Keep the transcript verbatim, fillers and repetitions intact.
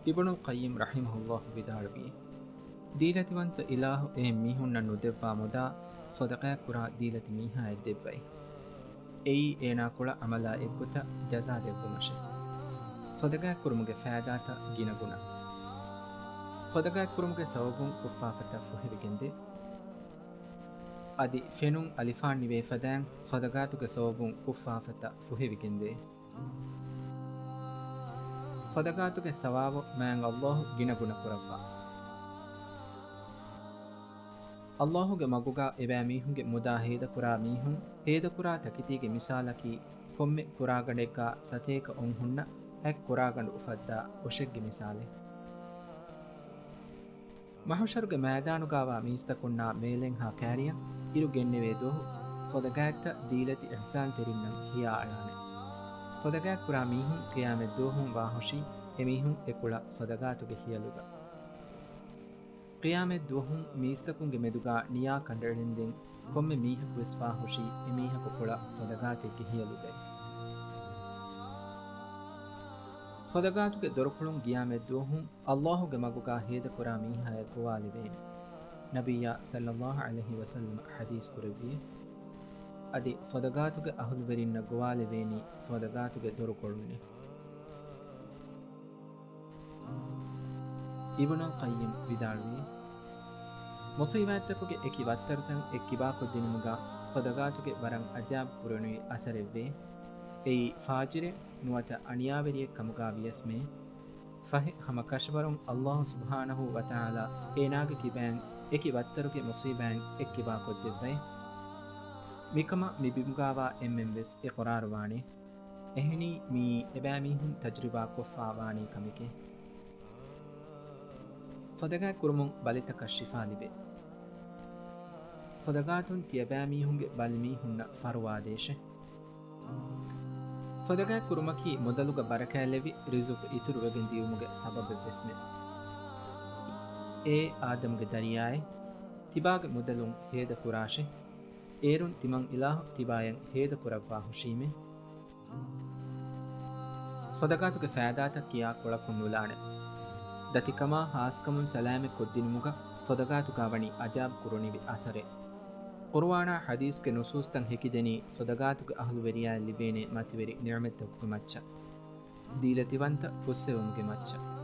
އިބްނުލް ޤައްޔިމް ރަޙިމަހުﷲ ވިދާޅުވީ، ދީލަތިވަންތަ އިލާހު އެހެން މީހުންނަށް ނުދެއްވާ މުދާ ޞަދަޤާތްކުރާ ދީލަތި މީހާއަށް ދެއްވައި. އެއީ އޭނާ ކުޅަ ޢަމަލާ އެއްގޮތަށް ޖަޒާ ދެއްވުމަށެވެ. ޞަދަޤާތްކުރުމުގެ ފައިދާތައް ގިނަގުނަ. ޞަދަޤާތްކުރުމުގެ ސަބަބުން ކުށްފާފަތައް ފުހެވިގެންދޭ. އަދި ފެނުން އަލިފާން ނިވޭ ފަދައިން ޞަދަޤާތުގެ ސަބަބުން ކުށްފާފަތައް ފުހެވިގެންދޭ. ޞަދަޤާތުގެ ޘަވާބު މާތް ﷲ ގިނަގުނަ ކުރައްވާ. ﷲގެ މަގުގާ އެބައިމީހުންގެ މުދާ ހޭދަކުރާ މީހުން ހޭދަކުރާ ތަކެތީގެ މިސާލަކީ، ކޮންމެ ކުރާގަނޑެއްގާ ސަތޭކަ އޮންހުންނަށް ހަތް ކުރާގަނޑު އުފައްދާ އޮށެއްގެ މިސާލެއް. މަޙުޝަރުގެ މައިދާނުގާވާ މީސްތަކުންނާ މޭލެންހާ ކާރިޔަށް އިރު ގެންނެވޭ ދުވަހު، ޞަދަޤާތްތައް ދީލަތި އިޙްސާންތެރިންނަށް ހިޔާ އަޅާނެ. ޞަދަޤާތްކުރާ މީހުން ޤިޔާމަތްދުވަހުން ވާހުށީ، އެމީހުން އެކުޅަ ޞަދަޤާތުގެ ހިޔަލުގަ. ޤިޔާމަތްދުވަހުން މީސްތަކުންގެ މެދުގާ ނިޔާ ކަނޑައެޅެންދެން، ކޮންމެ މީހަކުވެސް ވާހުށީ އެމީހަކު ކުޅަ ޞަދަޤާތެއްގެ ހިޔަލުގައި. ޞަދަޤާތުގެ ދޮރުކޮޅުން ޤިޔާމަތްދުވަހުން ﷲގެ މަގުގާ ހޭދަކުރާ މީހާޔަށް ގޮވާލެވޭނެ. ނަބިއްޔާ ޞައްލައްލާހު ޢަލައިހި ވަސައްލަމަ ޙަދީޘް ކުރެއްވިއޭ. އަދި ޞަދަޤާތުގެ އަހުލުވެރިންނަށް ގޮވާލެވޭނީ ޞަދަޤާތުގެ ދޮރުކޮޅުންނޭ. އިބްނުލް ޤައްޔިމް ވިދާޅުވީ، މުޞީބާތްތަކުގެ އެކި ވައްތަރުތައް އެއްކިބާކޮށްދިނުމުގަ ޞަދަޤާތުގެ ވަރަށް އަޖާއިބު ކުރެވެނިވި އަސަރެއްވޭ. އެއީ ފާޖިރެއް ނުވަތަ އަނިޔާވެރިއެއް ކަމުގާ ވިޔަސްމެ، ފަހެ ހަމަ ކަށަވަރުން ﷲ ސުބްޙާނަހޫ ވަތަޢާލާ އޭނާގެ ކިބައިން އެކި ވައްތަރުގެ މުޞީބާތް އެއްކިބާކޮށްދެއްވައި. މިކަމަށް މި ބިމުގާވާ އެންމެންވެސް އިޤުރާރުވާނެ. އެހެނީ މިއީ އެބައިމީހުން ތަޖުރިބާ ކޮށްފާ ވާނީ ކަމެކޭ. ޞަދަޤާތް ކުރުމުން ބަލިތަކަށް ޝިފާ ލިބޭ. ޞަދަޤާތުން ތިޔަބައިމީހުންގެ ބަލިމީހުންނަށް ފަރުވާދޭށޭ. ޞަދަޤާތް ކުރުމަކީ މުދަލުގަ ބަރަކާތްލެވި ރިޒުޤު އިތުރުވެގެން ދިޔުމުގެ ސަބަބެއްވެސްމެ. އޭ އާދަމުގެ ދަރިޔާއޭ، ތިބާގެ މުދަލުން ހޭދަކުރާށޭ. އޭރުން ތިމަން އިލާހު ތިބާޔަށް ހޭދަކުރައްވާ ހުށީމޭ. ޞަދަޤާތުގެ ފައިދާތައް ކިޔާ ކޮޅަކުން ނުލާނެ. ދަތިކަމާ ހާސްކަމުން ސަލާމަތް ކޮށްދިނުމުގަ ޞަދަޤާތުގާ ވަނީ އަޖާއިބު ކުރުނިވި އަސަރެއް. ޤުރުއާނާ ޙަދީޘްގެ ނުޞޫޞްތައް ހެކިދެނީ ޞަދަޤާތުގެ އަހުލުވެރިޔާއަށް ލިބޭނެ މަތިވެރި ނިޢުމަތްތަކުގެ މައްޗަށް. ދީލަތިވަންތަ ފުއްސެވުމުގެ މައްޗަށް.